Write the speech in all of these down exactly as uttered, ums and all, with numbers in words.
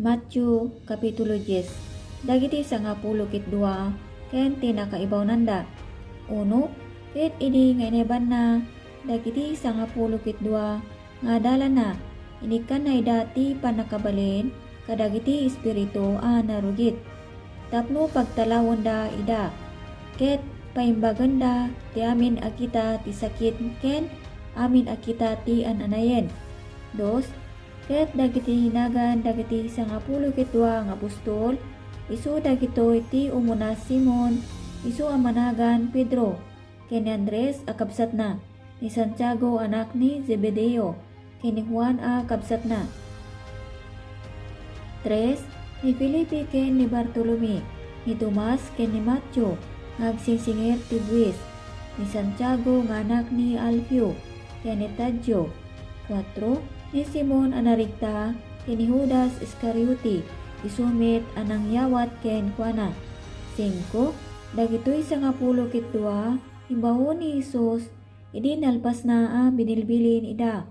Mateo, Kapitulo dies. Dagiti sangapulo ket dua ken ti nakaibawnanda. Uno, ket idi nga inaybanna dagiti sangapulo ket dua nga adalanna, inikkanna ida ti pannakabalin kadagiti espiritu a narugit, tapno pagtalawenda ida, ket paimbagenda ti amin a kita ti sakit ken amin a kita ti an-anayen. Dos, ket dagiti nagan dagiti sangapulo ket dua nga apostol, isu dagitoy ti umuna: Simon, isu a managan Pedro, ken ni Andres a kabsatna, ni Santiago, anak ni Zebedeo, ken ni Juan a kabsatna. Tres, ni Felipe ken ni Bartolome, ni Tomas ken ni Mateo nga agsingsingir ti buis, ni Santiago nga anak ni Alfeo, ken ni Tadeo. Kuatro, ni Simon a narigta, ken ni Judas Iscariote, isu met a nangyawat kenkuana. Singko, dagitoy sangapulo ket dua, imbaon ni Jesus idi nalpasna a binilbilin ida,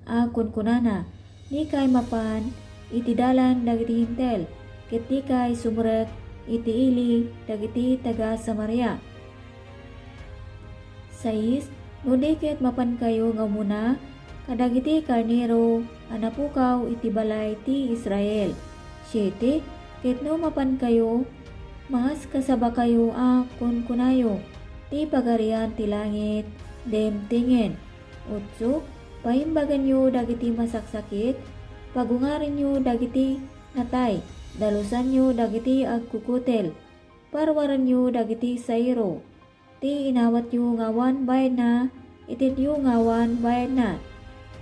a kunkunana: Dikay mapan iti dalan dagiti Hentil, ket dikay sumrek iti ili dagiti taga-Samaria. Sais, no di ket mapankayo nga umuna kadagiti karnero a napukaw iti balay ti Israel. Siete, ket no mapankayo, maaskasabakayo a kunkunayo: Ti Pagarian ti langit dimtengen. Otso, paimbaganyo dagiti masaksakit, pagungarenyo dagiti natay, dalusanyo dagiti agkukutel, parwarenyo dagiti sairo. Ti inawatyo nga awan bayadna, itedyo nga awan bayadna.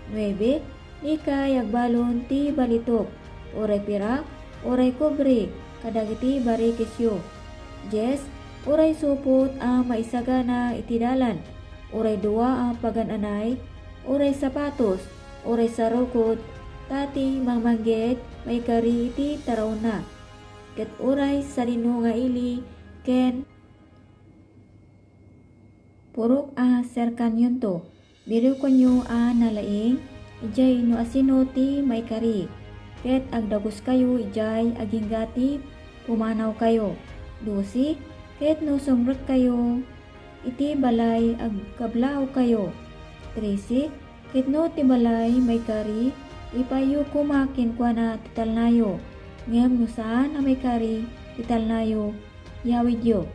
Nuebe, dikay agbalon ti balitok, uray pirak, uray kobre kadagiti barikesyo. Dies, uray supot a maisagana iti dalan, uray dua a pagan-anay, uray sapatos, uray sarukod, ta ti mangmangged maikari iti taraonna. Ket uray sadino nga ili ken purok a serkanyonto, birukonyo a nalaing, idiay no asino ti maikari, ket agdaguskayo idiay agingga ti pumanawkayo. Doce, ket no sumrekkayo iti balay, agkablaawkayo. Trese, ket no ti balay maikari, ipaayyo koma kenkuana ti talnayo, ngem no saan a maikari ti talnayo, yawidyo.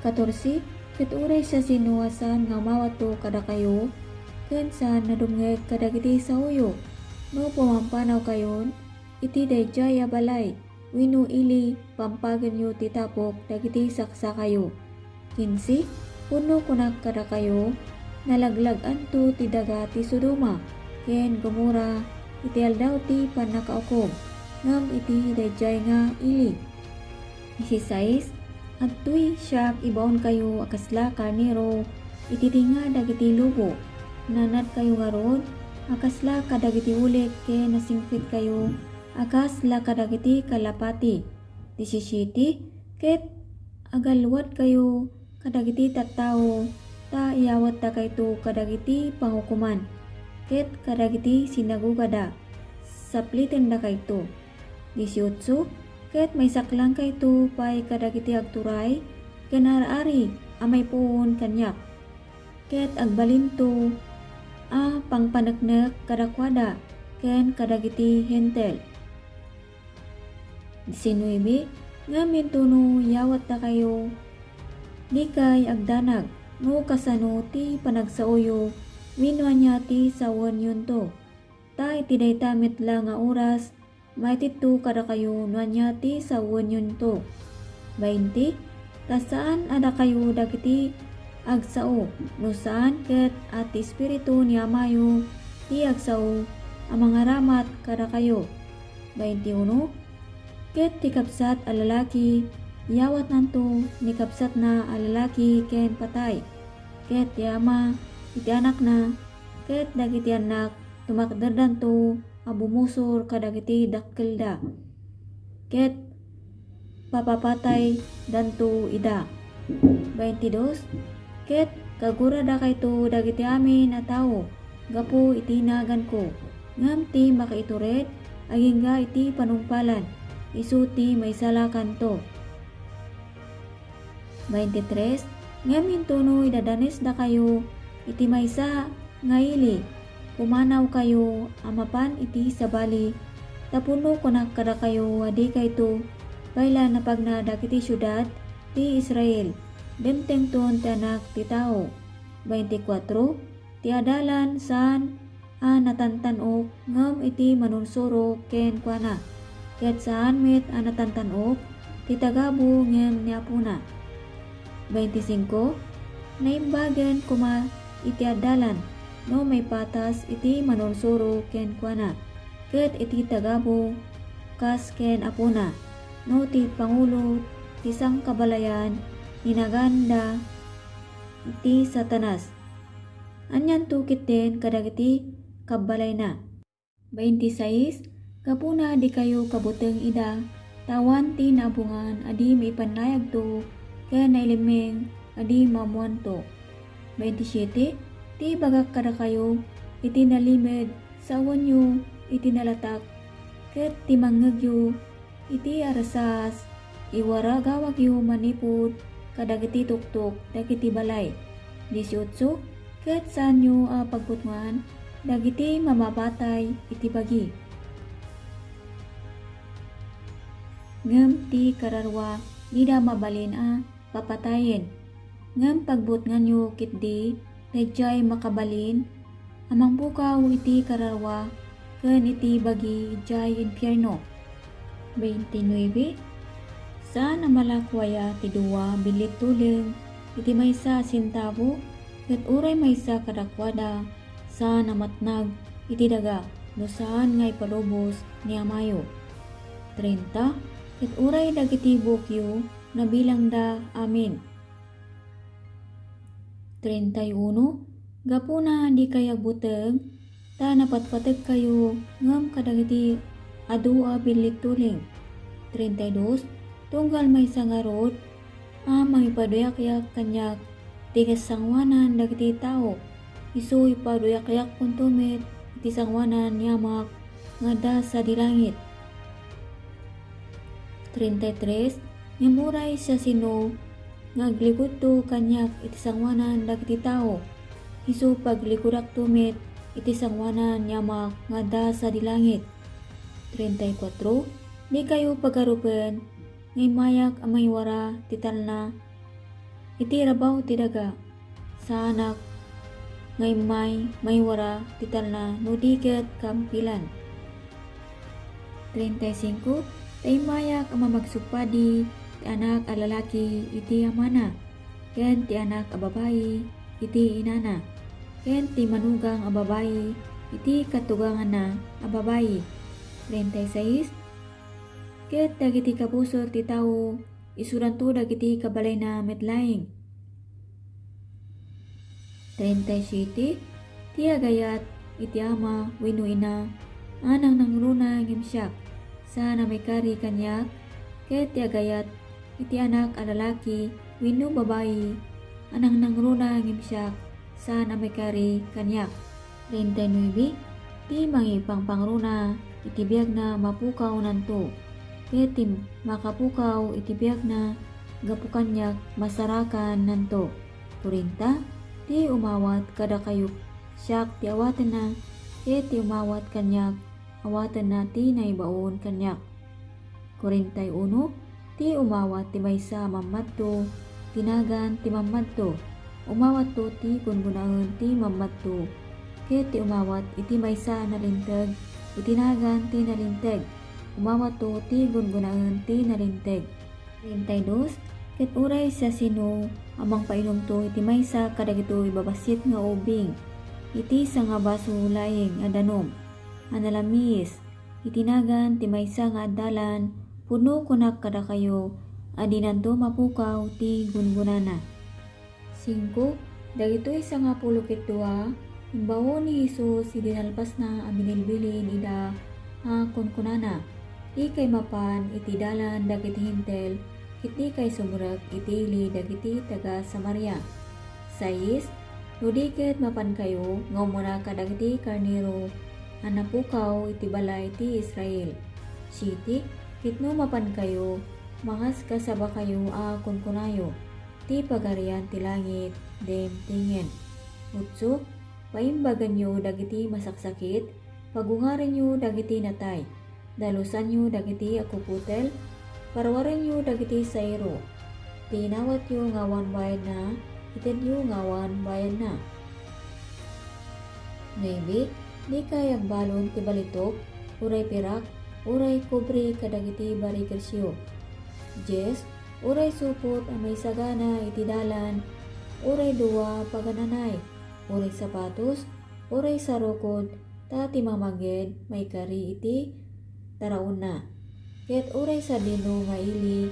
Katorse, ket uray siasino a saan nga umawatto kadakayo, ken saan a dumngeg kadagiti saoyo, no pumampanawkayon iti daydiay a balay wenno ili, pampagenyo ti tapok dagiti saksakayo. Kinse, pudno kunak kadakayo, nalaglag-anto ti daga ti Sodoma ken Gomorra iti aldaw ti pannakaukom, ngem iti daydiay nga ili. Disisais, adtoy siak ibaonkayo a kasla karnero iti tengnga dagiti lobo. Naanadkayo ngarud a kasla kadagiti ulik ken nasingpetkayo a kasla kadagiti kalapati. Disisiete, ket agalwadkayo kadagiti tattao, ta iyawatdakayto kadagiti pangukoman, ket kadagiti sinagogada, saplitendakayto. Disiotso, ket maisaklangkayto pay kadagiti agturay ken ar-ari a maipuon kaniak, ket agbalinto a pangpaneknek kadakuada ken kadagiti Hentil. Disinuebe, ngem intono iyawatdakayo, dikay agdanag no kasano ti panagsaoyo wenno ania ti sawenyonto. Ta iti dayta met la nga oras, maitedto kadakayo no ania ti sawenyonto. Bainte, ta saan a dakayo dagiti agsao, no saan ket a ti Espiritu ni Amayo ti agsao a mangaramat kadakayo. Bainte-uno, ket ti kabsat a lalaki, iyawatnanto ni kabsatna a lalaki ken patay, ket ti ama iti anakna, ket dagiti annak tumakderdanto a bumusor kadagiti dakkelda, ket papapataydanto ida. Baintidos, ket kaguradakayto dagiti amin a tao gapu iti naganko, ngem ti makaitured agingga iti panungpalan, isu ti maisalakanto. Baintitres, ngem intono idadanesdakayo iti maysa nga ili, pumanawkayo a mapan iti sabali, tapno kunak kadakayo a dikayto pay la napagna dagiti siudad ti Israel, dimtengton ti Anak ti Tao. Baintikuatro, ti adalan saan a natantan-ok ngem iti manursuro kenkuana, ket saan met a natantan-ok ti tagabu ngem ni Apona. Baintisingko, naimbagen koma iti adalan no maipatas iti manursuro kenkuana ket iti tagabu kas ken Apona, no ti pangulo ti sangkabalayan inaganda ti Satanas. Anianto ketdin kadagiti kabbalayna. Baintisais, gapuna dikayo kabuteng ida, ta awan ti naabungan a di maipannayagto, ken nailimmeng a di maammoanto. Baintisiete, ti ibagak kadakayo, iti nalimed, sawenyo iti nalatak, ket ti mangngegyo, iti arasas, iwaragawagyo manipud kadagiti tuktok dagiti balay. Disiotso, ket saanyo a pagbutngan dagiti mamapatay iti bagi. Ngem ti kararua, dida mabalin a papatayen. Ngem pagbutnganyo ketdi daydiay makabalin a mangpukaw iti kararua ken iti bagi idiay infierno. Baintinuebe, saan a malakua aya ti dua a billit tuleng iti maysa a sentabo, ket uray maysa kadakuada, saan a matnag iti daga no saan nga ipalubos ni Amayo. Trenta, ket uray dagiti buokyo nabilangda amin. Treinta y uno, gapuna dikayo agbuteng, ta napatpategkayo ngem kadagiti adu a billit tuleng. Treinta y dos, tunggal maysa ngarud a mangipaduyakyat kaniak ti kasangoanan dagiti tao, isu ipaduyakyakkonto met iti sangoanan ni Amak nga adda sadi langit. Treinta y tres, ngem uray siasino nga agligudto kaniak iti sangoanan dagiti tao, isu pagligudakto met iti sangoanan ni Amak nga adda sadi langit. Treinta y cuatro, dikayo pagarupen nga immayak a mangiwara ti talna iti rabaw ti daga. Saanak nga immay mangiwara ti talna no di ket kaampilan. Treinta y cinco, ta immayak a mamagsupadi ti anak a lalaki iti amana, ken ti anak a babai iti inana, ken ti manugang a babai iti katuganganna a babai. Treinta y seis, ket dagiti kabusor ti tao, isudanto dagiti kabalayna met laeng. Treinta y siete, ti agayat iti ama wenno ina a nangnangruna ngem siak, saan a maikari kaniak, ket ti agayat iti anak a lalaki wenno babai a nangnangruna ngem siak, saan a maikari kaniak. Treinta y nuebe, ti mangipangpangruna iti biagna mapukawnanto, ket ti makapukaw iti biagna gapu kaniak masarakannanto. Kuarenta, ti umawat kadakayo, siak ti awatenna, ket ti umawat kaniak, awatenna ti naibaon kaniak. Kuarenta y uno, ti umawat ti maysa a mammadto, ti nagan ti mammadto. Umawatto ti gungonaen ti mammadto. Ket ti umawat iti maysa a nalinteg, iti nagan ti nalinteg. Umawatto ti gungonaen ti nalinteg. Kuarenta y dos, ket uray siasino a mangpainumto iti maysa kadagitoy babassit nga ubing, iti sangabaso laeng a danum a nalamiis, iti nagan ti maysa nga adalan, pudno kunak kadakayo a dinanto mapukaw ti gungonana. Singko, dagitoy sangapulo ket dua, imbaon ni Jesus idi nalpasna a binilbilin ida a kunkunana, "Dikay mapan iti dalan dagiti Hentil, ket dikay sumrek iti ili dagiti taga-Samaria." Sais, no di ket mapankayo nga umuna kadagiti karnero, a napukaw iti balay ti Israel. Siete, ket no mapankayo, mangaskasabakayo a kunkunayo, ti Pagarian ti langit, dimtengen. Otso, paimbaganyo dagiti masaksakit, pagungarenyo dagiti natay, dalusanyo dagiti agkukutel, parwarenyo dagiti sairo. Ti inawatyo nga awan bayadna, itedyo nga awan bayadna. Nuebe, dikay agbalon ti balitok, uray pirak, uray kobre kadagiti barikesyo. Dies, uray supot a maisagana iti dalan, uray dua pagananay, uray sapatos, uray sarukod, ta ti mamangnged maikari iti taraonna, ket uray sadino nga ili,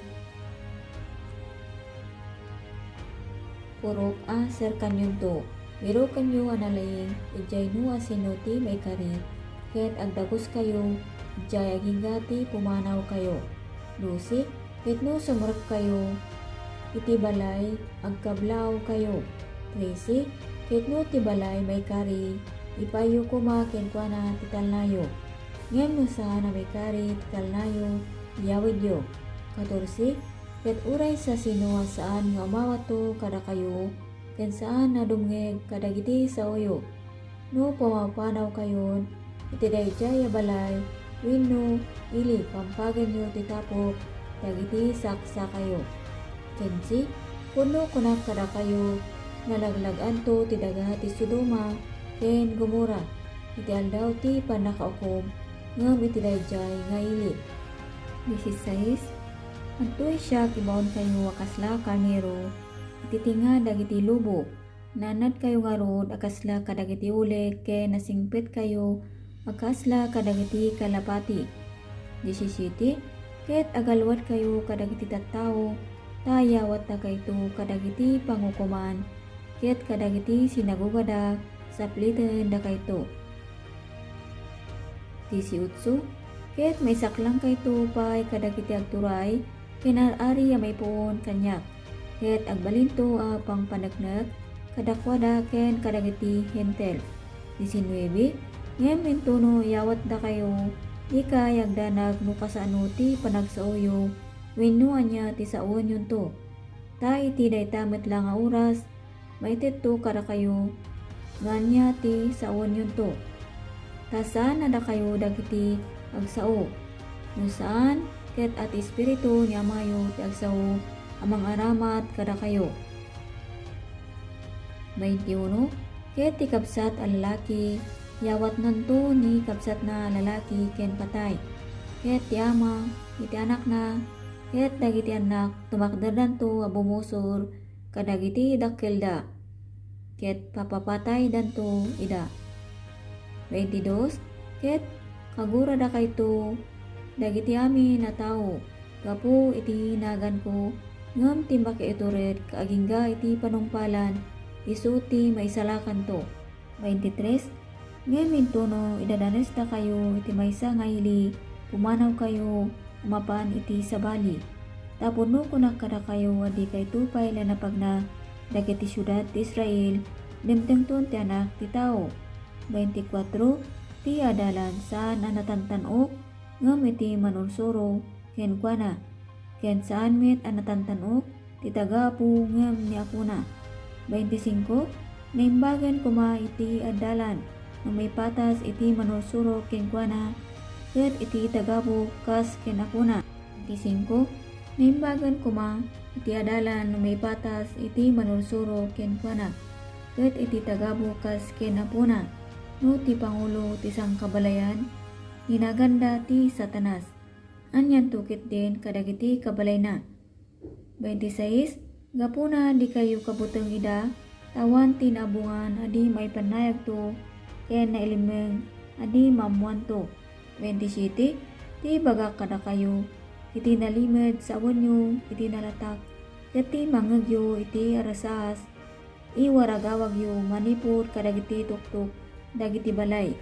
purok a serkanyonto. Wirokenyo a nalaing, idiay no asino ti maikari, ket agdaguskayo, idiay agingga ti pumanawkayo. Dose, ket no sumrekkayo iti balay, agkablaawkayo. Trese, ket no ti balay maikari, ipayyo koma kenkuana ti talnayo. Ngem no saan a maikari ti talnayo, iyawidyo. Katorse, ket uray sasino a saan nga umawatto kadakayo, ken saan a dumngeg kadagiti saoyo. No pumapanawkayon iti daydiay a balay wenno ili, pampagenyo ti tapok dagiti saksakayo. Kensi, pudno kunak kadakayo, nalaglag-anto ti daga ti Sodoma ken Gomorra iti aldaw ti pannakaukom ngem iti daydiay nga ili. Dieciséis, adtoy siak ibaonkayo a kasla karnero iti tengnga dagiti lubok. Naannadkayo ngarud a kasla kadagiti uleg ken nasingpetkayo a kasla kadagiti kalapati. Diecisiete, ket agalwadkayo kadagiti tattao, ta iyawatdakayto kadagiti pangukoman, ket kadagiti sinagogada, saplitendakayto. Dieciocho, ket maisaklangkayto pay kadagiti agturay ken ar-ari a maipuon kaniak, ket agbalinto a pangpaneknek kadakuada ken kadagiti Hentil. Diecinuebe, ngem intono iyawatdakayo, dikay agdanag no kasano ti panagsaoyo wenno ania ti saoenyonto. Ta iti dayta met la nga oras, maitedto kadakayo no ania ti saoenyonto. Ta saan a dakayo dagiti agsao, no saan ket a ti Espiritu ni Amayo ti agsao a mangaramat kadakayo. Baintiuno, ket ti kabsat a lalaki, iyawatnanto ni kabsatna a lalaki ken patay, ket ti ama iti anakna, ket dagiti annak tumakderdanto a bumusor kadagiti dakkelda, ket papapataydanto ida. Baintidos, ket kaguradakayto dagiti amin a tao gapu iti naganko, ngem ti makiitured ket agingga iti panungpalan, isu ti maisalakanto. Baintitres, ngem intono idadanesdakayo iti maysa nga ili, pumanawkayo a mapan iti sabali. Ta pudno kunak kadakayo a dikayto pay la napagna dagiti siudad ti Israel, dimtengton ti Anak ti Tao. Baintikwatro, ti adalan saan a natantan-ok, ngem iti manursuro kenkuana, ken saan met a natantan-ok ti tagabu ngem ni apona. Baintisingko, naimbagen koma iti adalan no maipatas iti manursuro kenkuana ket iti tagabu kas ken apona. Baintisingko, naimbagen koma iti adalan no maipatas iti manursuro kenkuana ket iti tagabu kas ken apona. No ti pangulo ti sangkabalayan, inaganda ti Satanas. Anianto ketdin kadagiti kabalayna. Baintisais, gapuna dikayyo kabuteng ida, ta awan ti naabungan a di maipannayagto, ken nailimmeng a di maammoanto. Baintisiete, ti ibagak kadakayo, iti nalimed sawenyo iti nalatak, ket ti mangngegyo iti arasaas, iwaragawagyo manipud kadagiti tuktok dagiti balay.